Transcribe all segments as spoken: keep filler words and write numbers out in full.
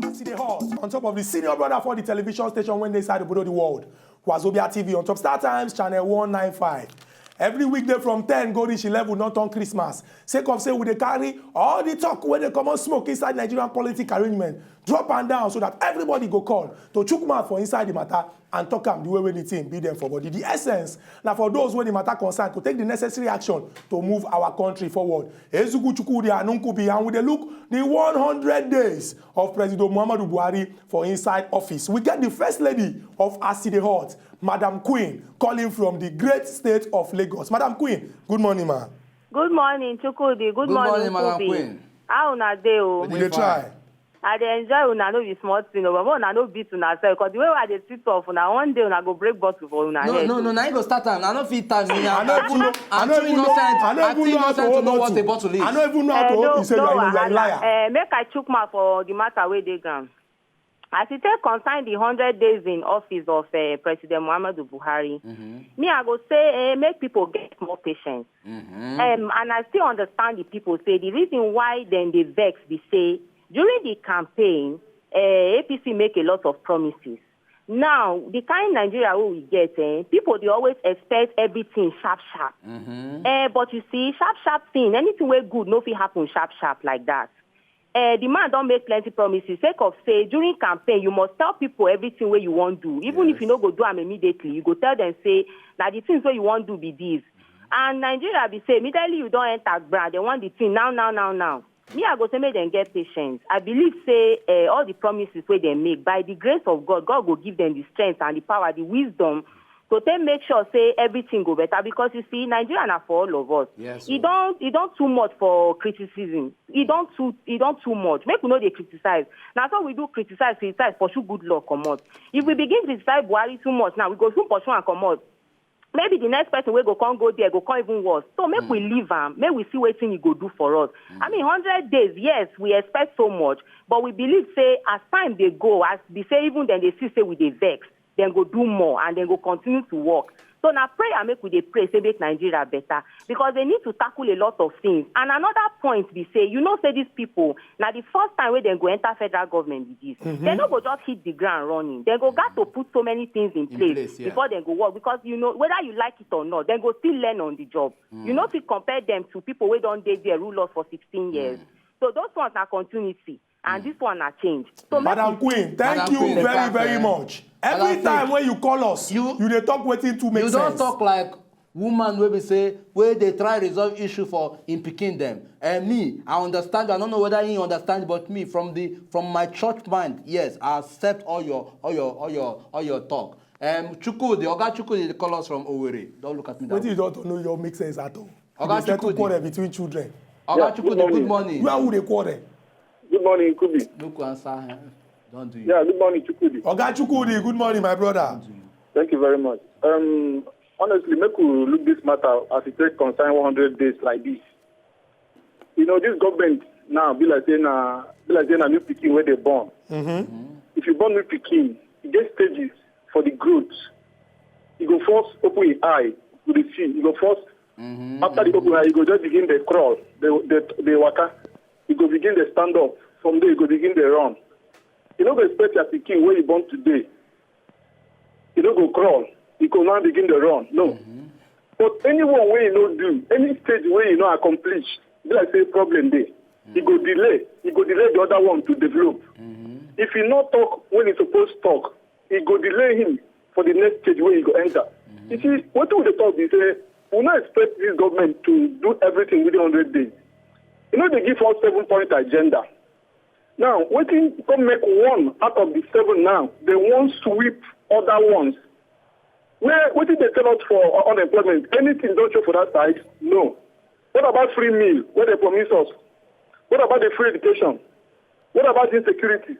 As e dey hot on top of the senior brother for the television station wey dey inside obodo the world, Wazobia T V on top Star Times channel one nine five. Every weekday from ten go reach eleven don turn Christmas. Sake of say we dey carry all the talk wey dey comot smoke inside Nigerian politic arrangement, drop am down so that everybody go call to chook mouth for inside the matter and talk am the way wey the thing be dem for body. The essence na for those wey the matter concern to take the necessary action to move our country forward. Ezugu Chukwudi Anunkubi, and we dey look the one hundred days of President Muhammadu Buhari for inside office. We get the First Lady of As e dey hot, Madam Queen, calling from the great state of Lagos. Madam Queen, good morning, ma. Good morning, Chukwudi. Good Good morning, morning, Madam Kubi. Queen. How una dey o? We We dey dey try. Fine. I dey enjoy una, no be small thing o, but una no beat una sef, 'cause the way I dey see talk, una one day una go break bottle for una No, head no, o. No, na you go start am. I no fit time me. I no I'm even too, know. I I'm no too even know. Innocent. I no I'm too even know how to innocent to hold know what a bottle. Bottle is. I no even know how Eh, to no, hold. You say no you are, you are a wahala. Liar. Eh, make I chook mouth for the matter wey dey ground. As e take concern the hundred days in office of eh, President Muhammadu Buhari, Mm-hmm. Me I go say eh, make people get more patience. Mm-hmm. Um, and I still understand the people say the reason why dem dey vex be say during the campaign, eh, A P C make a lot of promises. Now, the kind Nigeria wey we get, eh, people dey always expect everything sharp sharp. Mm-hmm. Eh, but you see, sharp sharp thing, anything wey good no fit happen sharp sharp like that. Eh, the man don make plenty promises. Sake of say during campaign, you must tell people everything wey you wan do. Even if you Yes. no go do am immediately, you go tell them say na the things wey you wan do be this. And Nigeria be say immediately you don enter ground, they want the thing now, now, now, now. Me, I go say make dem get patience. I believe say eh, all the promises wey dem make, by the grace of God, God go give them the strength and the power, the wisdom to take make sure say everything go better, because you see, Nigeria na for all of us. Yes, E sir. don e don too much for criticism. E don too e don too much. Make we no dey criticize. Na so we do criticize, criticize, pursue good luck comot. If we begin criticize Buhari too much now, we go soon pursue am comot. Maybe the next person wey go come go there go come even worse. So make we leave am, make we see wetin e go do for us. I mean, hundred days, yes, we expect so much, but we believe say as time dey go, as be say even dem dey see say we dey vex, dem go do more and dem go continue to work. So na prayer make we dey pray say make Nigeria better, because they need to tackle a lot of things. And another point be say, you know say these people, na the first time wey dem go enter federal government be this. Dem no go just hit the ground running. Dem go gat to put so many things in In place place, yeah. before dem go work, because you know, whether you like it or not, dem go still learn on the job. You no fit compare them to people wey don dey there rule us for sixteen years. So those ones na continuity, and this one na change. So make Madam we Queen, thank Madam you Queen, very, thank very you. much. Madam Every Queen, time when you call us, you, you dey talk wetin too make you don sense. Talk like woman wey be say, wey dey try resolve issue for im pikin dem. And me, I understand you. I don't know whether you understand, but me, from the, from my church mind, yes, I accept all your, all your, all your, all your talk. Um, Chukwudi, Oga Chukwudi, dey call us from Owerri. Don't look at me that Wetin way. You don't know your make sense at all. Oga You dey settle Chukwudi. Quarrel between children. Oga Yeah, good Chukwudi, good morning. Morning. Where would they quarrel? Good morning, Kubi. Look who answer. Don't do it. Yeah, good morning, Chukwudi. Oga Chukwudi, good morning, my brother. Don't do it. Thank you very much. Um, honestly, make we look this matter as it take concern one hundred days like this. You know, this government now be like say na be like say na new pikin wey dey born. Mm-hmm. If you born new pikin, e get stages for the growth. You go first open your eye, you dey see. You go first Mm-hmm. After the open eye, you go just begin dey crawl, dey dey dey waka. You go begin dey stand up. From there, you go begin dey run. You no go expect your pikin wey you born today. You no go crawl. You go now begin dey run. No. Mm-hmm. But anyone wey you no do, any stage wey you no accomplish, be like say problem dey. You go delay. You go delay the other one to develop. Mm-hmm. If you no talk when you suppose talk, e go delay him for the next stage wey e go enter. Mm-hmm. You see, wetin we dey talk be say we no expect this government to do everything within hundred days. E no dey give us seven point agenda. Now, wetin come make one out of the seven now, they wan sweep other ones. Where wetin they tell us for uh, unemployment? Anything don show for that side? No. What about free meal wey they promise us? What about the free education? What about insecurity?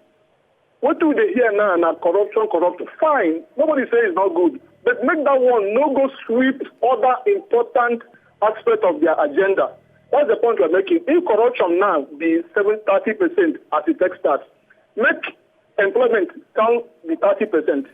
Wetin we dey hear now na corruption, corruption. Fine, nobody say it's not good. But make that one no go sweep other important aspect of their agenda. That's the point we're making. If corruption now be seven, thirty percent as it take start, make employment come be thirty percent.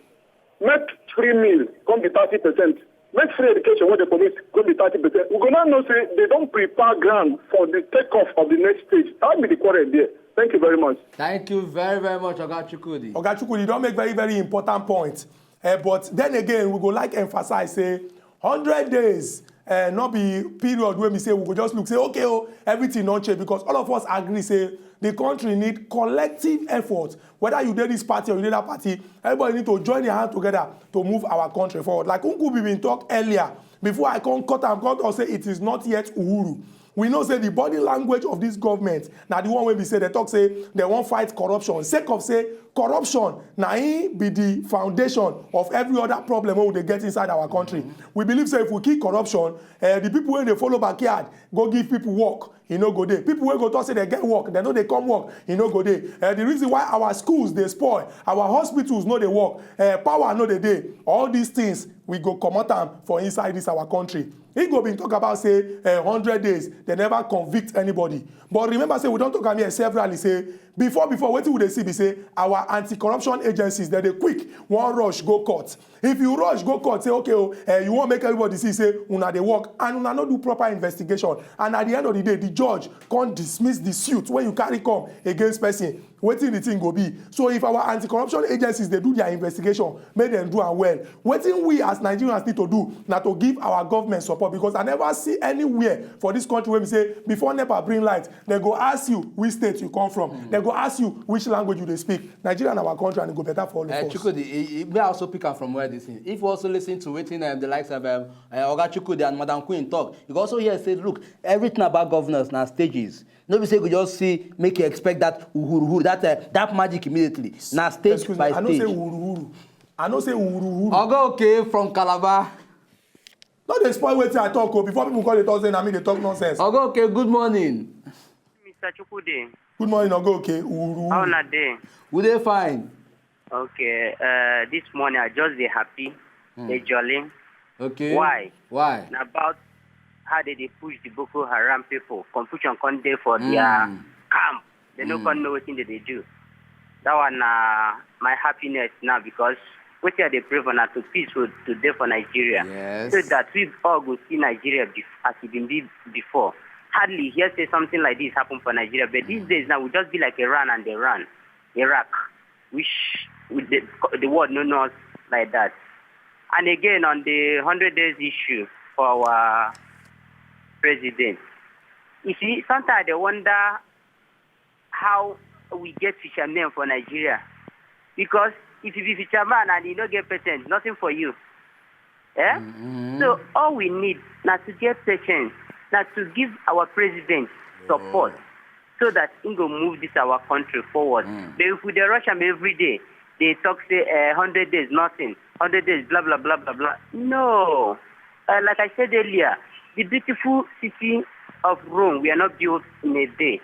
Make free meal come be thirty percent. Make free education wey dey promise go be thirty percent. We go now know say they don prepare ground for the takeoff of the next stage. That be the quarrel there. Thank you very much. Thank you very, very much, Oga Chukwudi. Oga Chukwudi don make very, very important point. Uh, but then again, we go like emphasize say hundred days uh, no be period wey be say we go just look say, okay, oh, everything don change, because all of us agree say the country need collective effort. Whether you dey this party or you dey that party, everybody need to join their hand together to move our country forward. Like Nkubi bin talk earlier, before I come cut am come talk say it is not yet Uhuru. We know say the body language of this government na the one wey be say they talk say they wan fight corruption, sake of say corruption na im be the foundation of every other problem wey we dey get inside our country. We believe say if we kill corruption, uh, the people wey dey follow backyard go give people work, e no go dey. People wey go talk say they get work, they no dey come work, e no go dey. Uh, the reason why our schools dey spoil, our hospitals no dey work, uh, power no dey dey, all these things we go comot am for inside this our country. He go bin talk about say uh, hundred days they never convict anybody. But remember say we don talk am here severally say before before wetin we dey see be say our anti-corruption agencies dem dey quick wan rush go court. If you rush go court say okay o, uh, you wan make everybody see say una dey work and una no do proper investigation, and at the end of the day the judge come dismiss the suit wey you carry come against person, wetin the thing go be? So if our anti-corruption agencies dey do their investigation, make dem do am well. Wetin we as Nigerians need to do na to give our government support, because I never see anywhere for this country wey be say before nepa bring light, dem go ask you which state you come from, dem go ask you which language you dey speak. Nigeria na our country and e go better for all of Uh, us. Chukwudi, e- e- may I also pick am from where this thing. If you also listen to wetin um, the likes of um, uh, Oga Chukwudi and Madam Queen talk, you go also hear say, look, everything about governance na stages. No be say you go just see make you expect that uhuru uhuru, that uh, that magic immediately. Na stage Excuse by me, I no stage. Say uhuru uhuru. I no say uhuru uhuru. Oga Oke from Calabar. No dey spoil wetin I talk o before people come dey talk say na me dey talk nonsense. Oga Oke, good morning. Mister Chukwudi, Good morning, Oga Oke. Uhuru how uhuru. Una dey? We dey fine. Okay, uh, this morning I just dey happy, dey jolly. Okay. Why? Why? Na about how they dey push the Boko Haram people. Confusion come dey for their Mm. Camp. They no come know wetin they dey do. That one na my happiness now, because wetin I dey pray for na to peace to, to dey for Nigeria. Yes. So that we all go see Nigeria be, as e been be before. Hardly hear say something like this happen for Nigeria, but these days now we just be like Iran and Iran, Iraq, which we, the, the world no know us like that. And again, on the hundred days issue for our president, you see, sometimes I dey wonder how we get fishermen for Nigeria, because if you be fisherman and you no get patience, nothing for you. Eh? So all we need na to get patience, na to give our president support, so that he go move this our country forward. But if we dey rush am every day, dey talk say uh, hundred days nothing, hundred days blah blah blah blah blah. No, uh, like I said earlier, the beautiful city of Rome were not built in a day.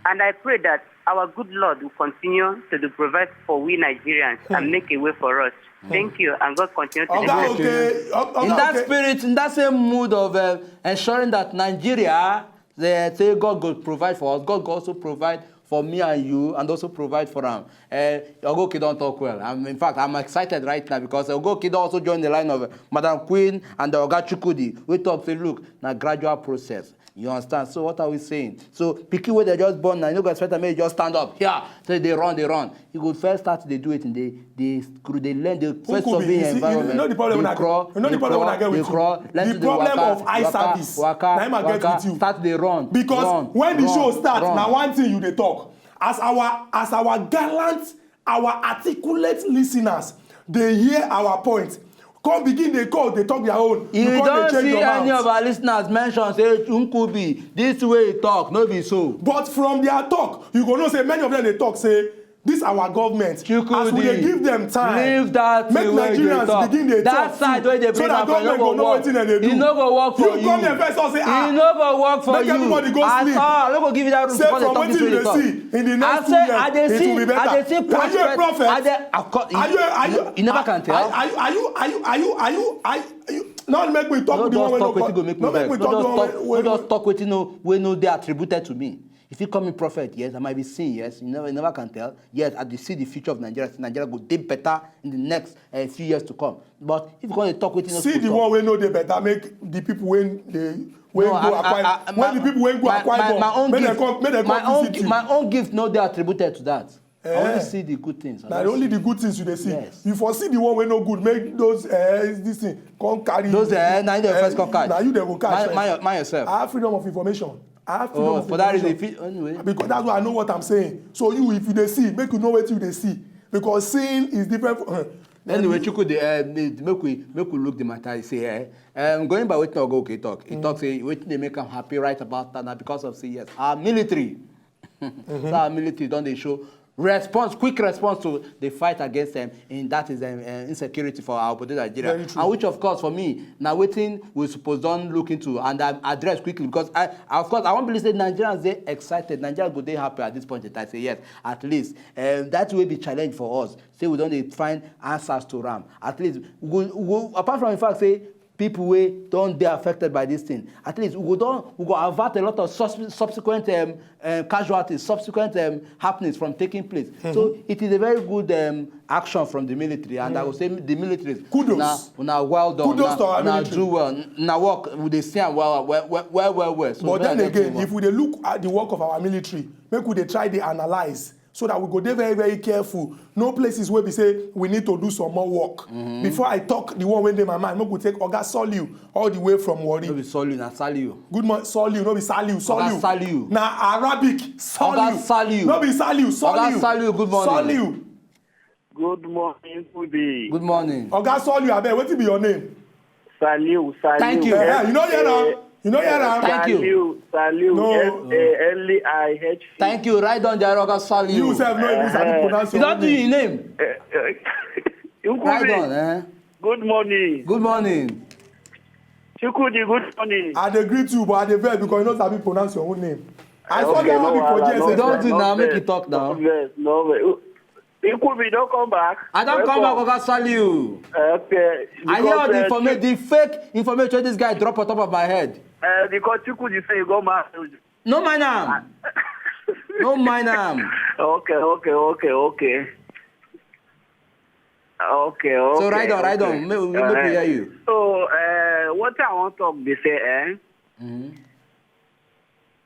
And I pray that our good Lord will continue to do provide for we Nigerians and make a way for us. Thank you, and God continue to Oga bless you. Oke, Oga In that Oke. Spirit, in that same mood of uh, ensuring that Nigeria, they say God go provide for us, God go also provide for me and you, and also provide for am. Uh, Oga Oke don talk well. I'm, in fact, I'm excited right now because Oga Oke don also join the line of uh, Madam Queen and the Oga Chukwudi. We talk say, look, na gradual process. You understand? So what are we saying? So pikin wey dem just born now, you no go expect am make e just stand up here. So they run, they run. You go first start to dey do it, they they screw, they learn, they first Nkubi, survey you your see, you environment. know the problem They I- crawl, you know the they problem crawl, I get with they you. crawl. Let The the problem waka, of eye waka, service, waka, na him I get waka, with you. Start dey run. Because Run, when the run, show start, run. Na one thing you dey talk. As our as our gallant, our articulate listeners, they hear our point. Come begin dey call, dey talk their own. You come don dey change see your any mouth. Of our listeners mention say Nkubi this way he talk, no be so. But from their talk, you go know say many of them dey talk say this our government, as we dey give them time, Leave that make thing wey you dey Nigerians talk. Begin dey That talk side too, wey dey so bring that am for no government go go know work. Wetin dem dey do. E no go work for You you. Come here first, say, ah, E no go work for make you. Everybody go At sleep. All. No go give you that room Say to come dey from talk wetin this you way dey you talk. See in the next I two say years, I dey it will be see, I better. dey see Are you a prospect. prophet? I dey, of course, Are you? Are you? You never can tell. Are, are you? Are you? Are you? Are you? Are you? Are you? Now make we talk No the one just wey no talk wetin come- go make me no make vex. We No talk the just one talk. wey- No wey- just talk wetin no wey no dey attributed to me. If you call me prophet, yes, I might be seeing, yes, you never, you never can tell. Yes, I dey see the future of Nigeria. Say Nigeria go dey better in the next uh, few years to come. But if you come dey talk wetin no See the suppose one talk, wey no dey better, make the people wey dey wey no, go I- I- Akwa I- Ibom, my- make the people wey go my- Akwa my- Ibom, my own make dem gift- come, make dem my come own visit gi- you. My own gift no dey attributed to that. I only Eh. see the good things. I Na don't only see- the good things you dey see. Yes. You for see the one wey no good, make those uh, this thing come carry. Those, eh, na you dey Eh, first come catch. Na you dey go catch. Mind, Eh. mind, your- mind yourself. I have freedom of information. I have freedom Oh, of for that reason, information. if you, anyway. Because that's why I know what I'm saying. So you, if you dey see, make you know wetin you dey see. Because seeing is different. From, Anyway, Chukwudi, uh, make we make we look the matter. Say, eh, um, going by wetin Oga Oke talk, he talk say wetin dey make am happy right about now na because of say yes, our military. So our military don dey show response, quick response to the fight against them, and that is um, uh, insecurity for our obodo Nigeria. Very true. And which, of course, for me, na wetin we suppose don look into and um, address quickly because I, of course, I wan believe say Nigerians dey excited. Nigerians go dey happy at this point in time. Say yes, at least um, that will be challenge for us. Say we don dey find answers to am. At least we go, we go, apart from the fact say people wey don dey affected by this thing, at least we go don we go avert a lot of sus subsequent um, um, casualties, subsequent um, happenings from taking place. So it is a very good um, action from the military, and I would say the military is Kudos. Una, una well done. Kudos Una, to our una military. Do well. Una work, we dey see am well, well, well, well, well, well. So But may I then get again, you one. If we dey look at the work of our military, make we dey try dey analyse so that we go dey very, very careful. No places wey be say we need to do some more work. Before I talk the one wey dey my mind, make we take Oga Soliu all the way from Warri. No be Soliu, na Saliu. Good morning, Soliu, no be Saliu, Soliu. Saliu. Na Arabic, Soliu. Saliu. No be Saliu, Soliu. Saliu, good morning. Soliu. Good morning, Kudi. Good morning. Oga Soliu, abeg, wetin be your name? Saliu, Saliu. Thank you. Eh, eh, you no hear am? You no hear am? Thank you. Saliu, Saliu. No. S A L E I H. Thank you. Write down Jare Oga Saliu. You sef no even sabi pronounce You your don do name. your name. You Write could down, be. Eh? Good morning. Good morning. Chukwudi, good morning. I dey greet you, but I dey vex because you no sabi pronounce your own name. I saw Okay, that no one before wahala, G S S. no You don vex, do no now, make vex, you talk no now. Vex, no vex. Chukwudi don come back. I don come back, Welcome. Oga Saliu. Okay. I hear all the Because, uh, information, the fake information this guy drop on top of my head. Uh, because Chukwudi say you go marry. No mind am. No mind am. Okay, okay, okay, okay. Okay, okay. So ride on, ride okay. on. Make, make we hear you. So, uh, what I want talk be say, eh? Mm-hmm.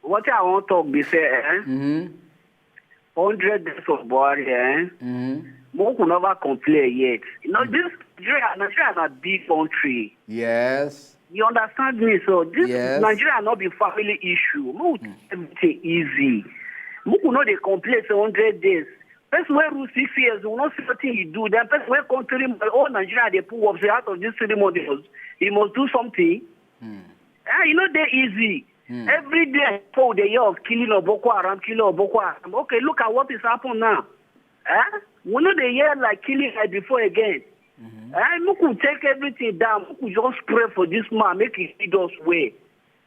What I want talk be say, eh? Mm-hmm. Hundred days of Buhari, eh? Mm-hmm. Make we never complain yet. You know, this Nigeria, Nigeria na big country. Yes. You understand me? So this Yes. Nigeria not be family issue. Make we take everything easy. Make we no dey complain say hundred days. Person wey rule six years, we no see wetin he do. Then person wey come three months, all Nigeria dey put up say out of this three months, he must, he must do something. Eh, e no dey easy. Every day, people dey hear of killing of Boko Haram, killing of Boko Haram. Okay, look at what is happening now. Eh? We no dey hear like killing like before again. Eh, make we take everything down. Make we just pray for this man. Make he lead us well.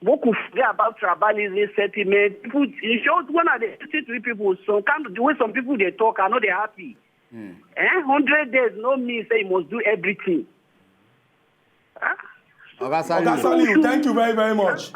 Make we forget about tribalism, sentiment. People, in short, when I dey listen to people, some kind of the way some people dey talk, I no dey happy. Eh, hundred days no mean say you must do everything. Eh? Oga Oga Saliu. Saliu, thank you very, very much.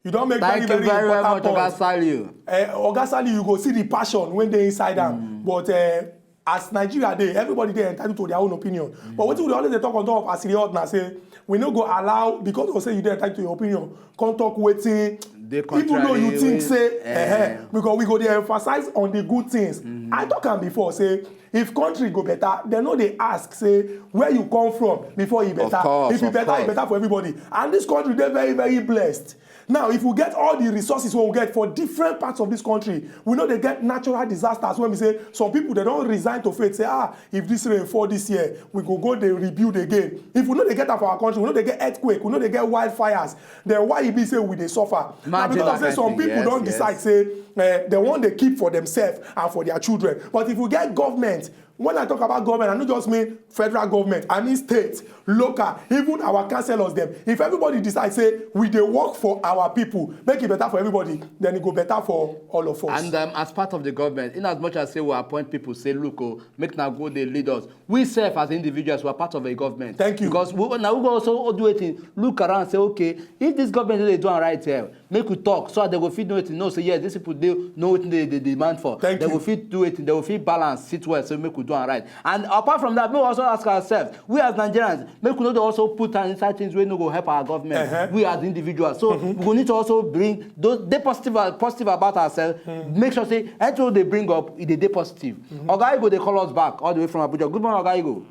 You don make Thank very, you very, very much, important Oga point. Saliu. Eh, Oga Saliu, you go see the passion wey dey inside am. But eh, as Nigeria dey, everybody dey entitled to their own opinion. But wetin we dey always dey talk on top of as e dey hot na say we no go allow, because of say you dey entitled to your opinion, come talk wetin, Dey even though you contrary, think wey- say, eh. Eh, because we go dey emphasize on the good things. I talk am before say if country go better, dem no dey ask say where you come from before e better. Of course, If e of better, e course. Better for everybody. And this country dey very, very blessed. Now, if we get all the resources wey we get for different parts of this country, we no dey get natural disasters wey be say some people dem don resign to faith say, ah, if this rain fall this year, we go go dey rebuild again. If we no dey get am for our country, we no dey get earthquake, we no dey get wildfires, then why e be say we dey suffer? Na Imagine because of that say some kind thing. People don Yes, decide yes. Say eh, dem wan dey keep for themselves and for their children. But if we get government, when I talk about government, I no just mean federal government, I mean state, local, even our councillors dem. If everybody decide say we dey work for our people, make e better for everybody, then e go better for all of us. And um, as part of the government, in as much as say we appoint people, say, look, oh, make na go dey lead us. We sef as individuals, we are part of a government. Thank you. Because we, na we go also do wetin, look around, say, okay, if this government no dey do am right here, make we talk so that they go fit know wetin, know say yes, these people dey know wetin they dey demand for. Thank They you. Go fit do it. They go fit balance, sit well, so make we do am right. And apart from that, make we also ask ourselves, we as Nigerians, make we no dey also put hand inside things wey no go help our government. Uh-huh. We as individuals, so we go need to also bring those dey positive, positive about ourselves. Make sure say anything wey dey bring up, e dey dey positive. Oga, you go dey call us back all the way from Abuja. Good morning, Oga Igo.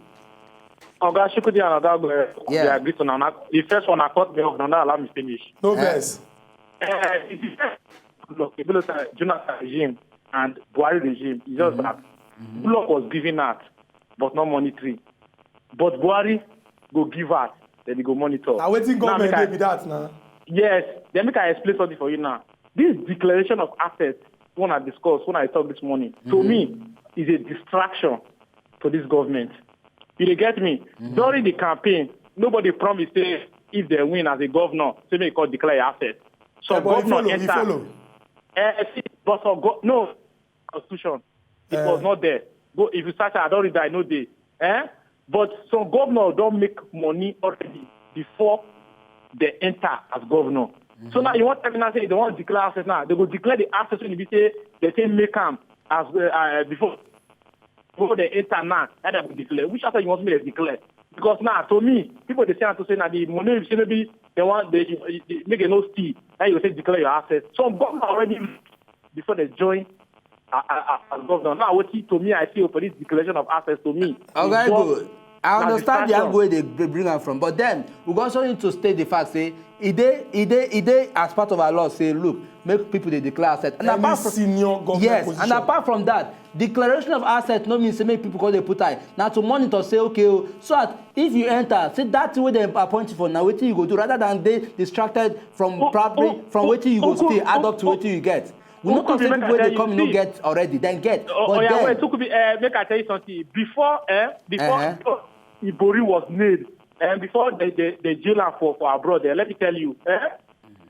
Oga Shukudi and Oga Agbo, Yeah. I agree to now. The first one, I cut me off, now allow me finish. No Eh? Verse. Uh, it is look, if you look at Jonathan regime and Buhari regime, it's just that Goodluck was giving out, but not monitoring. But Buhari go give out, then he go monitor. Now, wetin Now, government make I- dey be that now? Yes, then make I explain something for you now. This declaration of assets, when I discuss, when I talk this morning, to me, is a distraction to this government. You dey get me? During the campaign, nobody promise say if they win as a governor, say make God declare your asset. So Eh, but he governor follow, he enter. Follow. Eh, see, but for go- no constitution, it Eh. was not there. Go if you search, I don't read, I know they. Eh? But some governor don't make money already before they enter as governor. So now you want to tell me now say they want to declare assets now. They go declare the assets when you say they say make am as uh, uh, before before they enter now. That they go declare. Which asset you want me to declare? Because now to me, people they say to say now the money you say maybe they want they, they make a no steal. Now you say declare your assets. Some governor already before they join uh, uh, uh, as governor. Now what he to me I see for this declaration of assets to me. Oga Igo, I understand the angle they bring am from, but then we also need to state the fact say e dey e dey e dey as part of our law say look make people dey declare asset and Any apart from senior government yes position. And apart from that declaration of asset no mean say make people come dey put eye na to monitor say okay o so that if you enter say that thing wey dem appoint you for na wetin you go do rather than dey distracted from Uncle- probably from Uncle- wetin you go Uncle- still add up to Uncle- wetin you get. We no Who talk could say be people wey dey make I come tell no you, see? Get already, then get. Oh, But oh, yeah, then, wait, who could be, uh, make I tell you something. Before, eh, before, Uh-huh. before Ibori was made, and before the the, the jail am for, for abroad, eh, let me tell you, eh,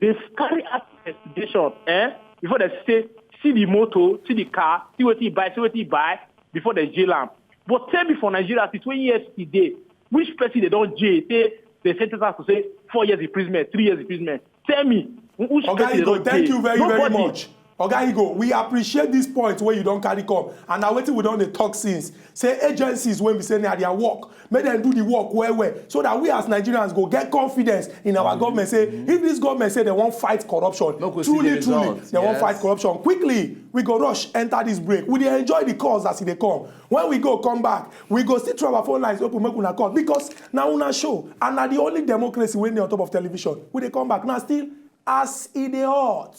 they carry out investigation, eh, before they say, see the motor, see the car, see what he buy, see what he buy, before they jail am. But tell me for Nigeria, since twenty years today, which person they don't jail, say they sentence us to say four years imprisonment, three years imprisonment. Tell me, who- which Oga person they Igo, don't thank jail? You very, Nobody. Very much. Oga Igo, we appreciate this point where you don't carry come. And now wetin we don dey talk since. Say agencies wey be say na their work, make dem do the work well well so that we as Nigerians go get confidence in our government. Say if this government say they wan fight corruption, Make we see truly, the truly, result, they wan yes. Fight corruption. Quickly, we go rush enter this break. We dey enjoy the calls as e dey come. When we go come back, we go still throw our phone lines open make una call because na una show and na the only democracy wey dey on top of television. We dey come back na still as e dey hot.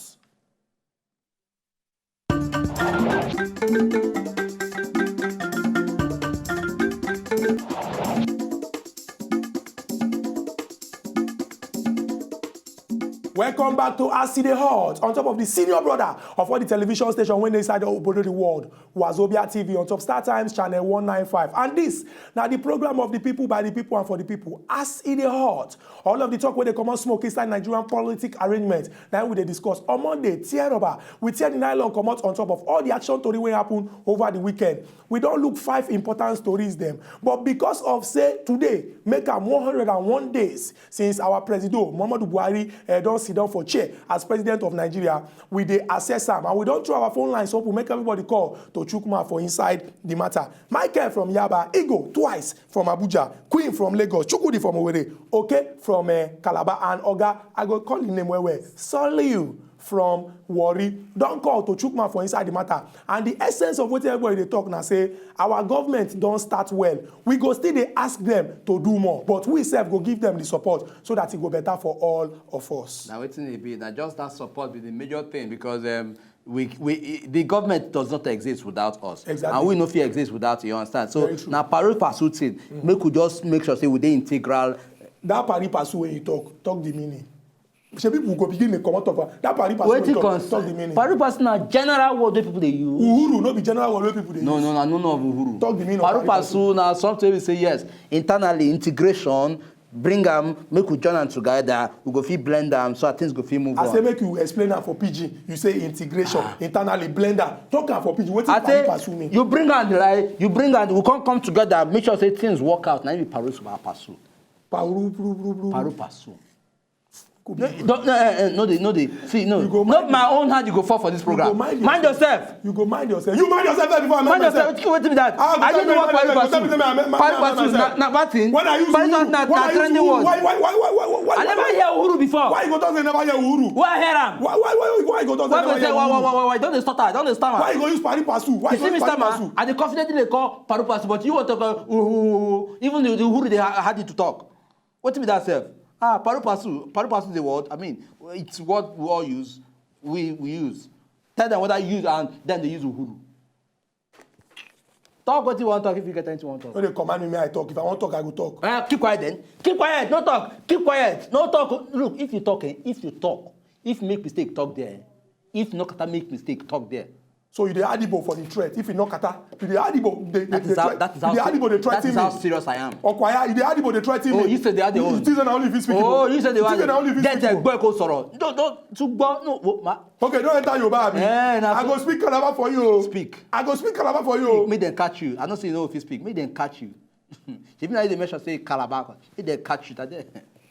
Welcome back to As E Dey Hot on top of the senior brother of all the television station wey dey inside the obodo the world, Wazobia T V on top Star Times channel one nine five. And this na the program of the people by the people and for the people. As E Dey Hot, all of the talk wey dey comot smoke inside Nigerian politic arrangement na we dey discuss. On Monday, tear rubber, we tear the nylon comot on top of all the action tori wey happen over the weekend. We don look five important stories dem, but because of say today make am one hundred and one days since our presido Muhammadu Buhari eh, don sit down for chair as president of Nigeria, we dey assess am and we don throw our phone lines open make everybody call to chook mouth for inside the matter. Michael from Yaba, Igo twice from Abuja, Queen from Lagos, Chukwudi from Owerri, Oke from eh, Calabar and Oga, I go call him name well well, Soliu from Warri don call to chook mouth for inside the matter and the essence of wetin everybody dey talk na say our government don start well, we go still dey ask them to do more but we sef go give them the support so that e go better for all of us. Na wetin e be na just that support be the major thing because um, we, we, the government does not exist without us. Exactly. And we no fit exist without you, understand? So Very true. Na pari passu thing. Mm. Make we just make sure say we dey integral. That pari passu wey you talk, talk the meaning. Shey people go begin dey comot of am. That pari passu wey you Wetin talk, talk the concern meaning. Pari passu na general word wey people dey use. Uhuru no be general word wey people dey No, use. No, no, no, no, Uhuru. Talk the meaning of Pari pari passu. Passu na something we say yes, internally integration, bring am, make we join am together, we go fit blend am so that things go fit move I on. Say make you explain am for pidgin. You say integration, internally blend am. Talk am for pidgin. Wetin I pari say passu mean? You bring am like you bring am, we come come together, make sure say things work out. Na im be paru passu. Paru, paru, paru, paru. Paru passu. No, no, no, eh, eh, no dey, no dey. See, no. You go Not mind my own hand you go fall for this program. Mind yourself. You go mind yourself. You mind yourself before I mind Mind yourself. Wetin be that? I don't know what Paru Pasu. Paru Pasu na bad thing. When I use Paru Pasu na trending word. Why, why, why, why, why, why, I never hear Uhuru before. Why you go talk say never hear Uhuru? Why I hear am? Why, why, why, why you go talk say never hear Uhuru? Why, why, why, why, why? Don't dey stutter. Don't dey stammer. Why you go use Paru Pasu? Why you go use Paru Pasu? I dey confidently dey call Paru Pasu, but you wan talk uh, Uhuru. Even the, the Uhuru dey hard you to talk. Wetin be that sef? Ah, Paru Pasu, Paru Pasu is a word. I mean, it's what we all use. We we use. Tell them whether you use and then they use Uhuru. Talk what you want to talk if you get anything you want to talk. No dey command me, may I talk. If I want talk, I go talk. Uh, keep quiet then. Keep quiet. No talk. Keep quiet. No talk. Look, if you talk, eh, if you talk, if make mistake, talk there. If no kata make mistake, talk there. So you dey audible for the threat. If you no kata, you dey audible. They, they, that is how, that is how, that is how serious I am. Okwaya, you dey audible, they threaten me. Oh, you said they had the own. It is na only if you speak. Oh, you said they had the own. Then they go go sọ̀rọ̀. Don't, don't, to go, no, ma. Okay, don't enter your bar. Eh, I go speak Calabar for you. Speak. I go speak Calabar for you. Make them catch you. I don't say no if you speak. Make them catch you. If you know they mention say Calabar, if they catch you, that day.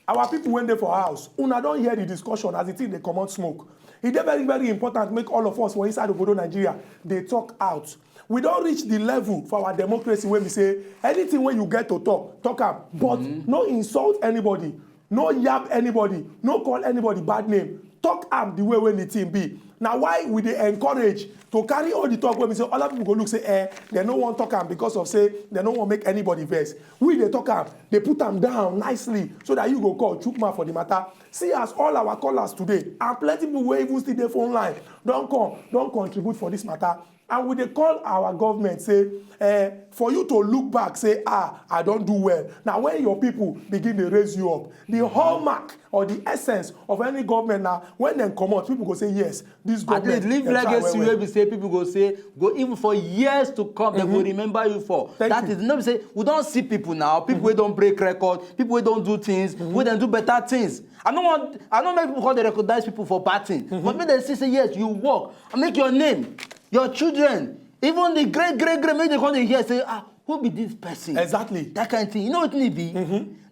Our people when they for house, una don hear the discussion as the thing they comot smoke. E dey very, very important make all of us for inside obodo Nigeria dey talk out. We don reach the level for our democracy wey be say anything wey you get to talk, talk am, but no insult anybody, no yab anybody, no call anybody bad name. Talk am the way wey the thing be. Na why we dey encourage to carry all the talk wey be say other people go look say eh, dem no wan talk am because of say dem no wan make anybody vex. We dey talk am, dey put am down nicely so that you go call chook mouth for the matter. See as all our callers today and plenty people wey even still dey phone line don come, don contribute for this matter. And we dey call our government say eh, for you to look back say ah, I don do well. Na when your people begin dey raise you up. The hallmark or the essence of any government na when dem comot, people go say yes, this government. At least leave legacy wey be say people go say go even for years to come, dem go remember you for. That is no be say we don see people now, people wey don break record, people wey don do things, wey dem do better things. I no want, I no make people come dey recognize people for bad thing, but make dem see say yes, you work and make your name, your children, even the great great great, make dem come dey hear say ah, who be this person? Exactly. That kind of thing. You know wetin e be?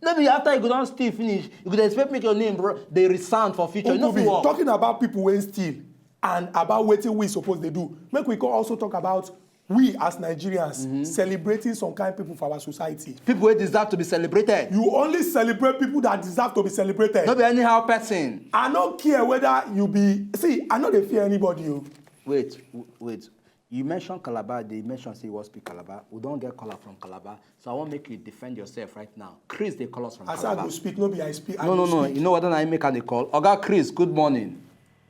No be after you go don steal finish, you go dey expect make your name bro dey resound for future. You no fit work. Talking about people wey steal and about wetin we suppose dey do, make we come also talk about we as Nigerians celebrating some kind people for our society. People wey deserve to be celebrated. You only celebrate people that deserve to be celebrated. No be anyhow person. I no care whether you be, see, I no dey fear anybody o. Wait, w- wait. You mention Calabar, they mention say you wan speak Calabar. We don get caller from Calabar, so I wan make you defend yourself right now. Chris dey call us from Calabar. As I go speak, no be I speak. No, no, no. You know what? I make am dey call. Oga Chris, good morning.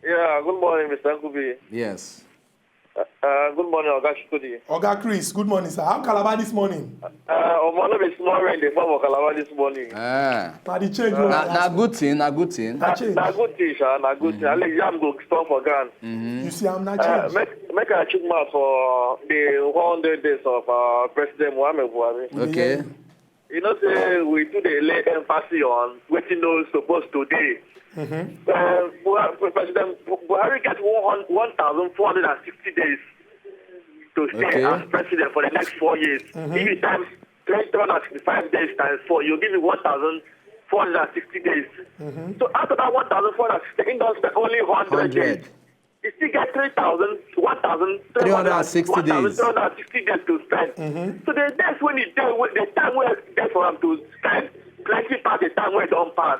Yeah, good morning, Mister Nkubi. Yes. Uh, uh, good morning, Oga Shukudi. Oga Chris, good morning, sir. How Calabar this morning? Uh, omo, no be small rain dey fall for Calabar this morning. Ah. Na the change, na, na good thing, na good thing. Na change. Na good thing, sha, na good thing. At least yam go store for ground. You see, I'm not change. Make, make I chook mouth for the one hundred days of uh, President Muhammad Buhari. Okay. You know, say we too dey lay emphasis on wetin no suppose to dey. Uh, Buha- President Bu- Buhari get one hundred, one thousand four hundred and sixty days to stay as president for the next four years. If you times three hundred and sixty-five days times four, you give you one thousand four hundred and sixty days. So after that one thousand four hundred and sixty, he don spend only one hundred days. He still get three thousand, one thousand three hundred, one thousand three hundred and sixty days to spend. So the days when he dey, the time wey dey for am to spend, plenty pass the time wey don pass.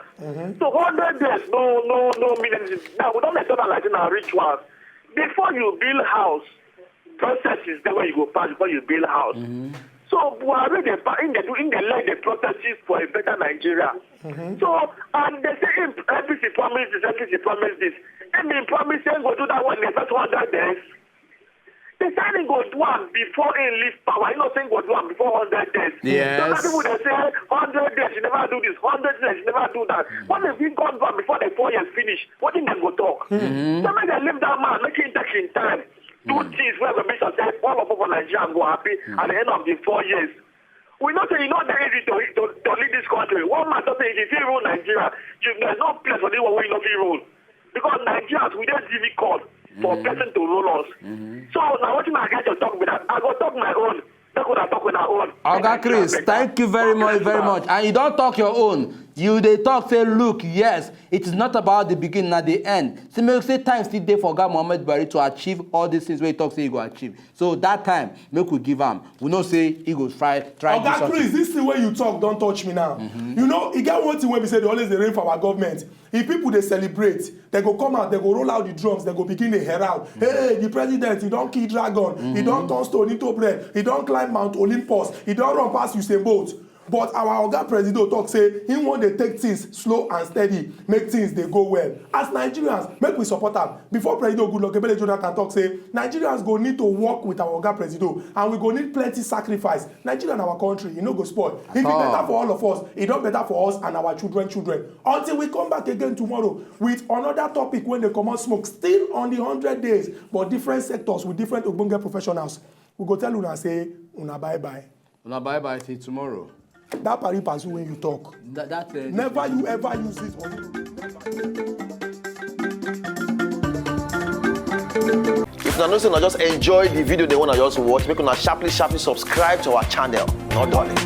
So hundred days no no no mean anything. Now we don make sure like na rituals. Before you build house, processes dey wey you go pass before you build house. So Buhari dey pa- him dey do him dey lead the processes for a better Nigeria. So and they say him N P C promise this, N P C promise this. Him bin promise say him go do that one in the first hundred days. They say him go do am before him leave power. He no say him go do am before hundred days. So now people dey say hundred days you never do this, hundred days you never do that. What if he go do am before the four years finish? Wetin dem go talk? So make dem leave that man, make him take him time. Do things wey go make sure say all of us for Nigeria go happy at the end of the four years. We know say e no dey easy to, to, to lead this country. One man talk say if you fit rule Nigeria, you, there's no place for this one wey you no fit rule. Because Nigerians, we dey difficult for person to rule us. So na wetin I get to talk be that. I go talk my own. Make una talk una own. Oga Chris, thank you very much, very much. And you don talk your own. You dey talk say, look, yes, it is not about the beginning, na the end. Say make say time still dey for Oga Muhammad Buhari to achieve all these things wey he talk say he go achieve. So that time, make we give am. We know say he go try try do Oga something. Chris, this thing wey you talk don touch me now. You know, e get one thing wey be say dey always dey rain for our government. If people dey celebrate, they go come out, they go roll out the drums, they go begin dey herald. Hey, the president, he don kill dragon, he don turn stone into bread, he don climb Mount Olympus, he don run pass Usain Bolt. But our oga presido talk say he wan dey take things slow and steady, make things dey go well. As Nigerians, make we support am. Before Presido Goodluck Ebele Jonathan talk say Nigerians go need to work with our oga presido, and we go need plenty sacrifice. Nigeria na our country, e no go spoil. If e better for all of us, e don better for us and our children children. Until we come back again tomorrow with another topic wey dey comot smoke still on the hundred days, but different sectors with different ogbonge professionals. We go tell una say una bye bye. Una bye bye till tomorrow. That pari pasu wey you talk, that, that, uh, never you ever use it on you. If una know say una just enjoy the video, they wanna just watch, make una sharply sharply subscribe to our channel. No darling.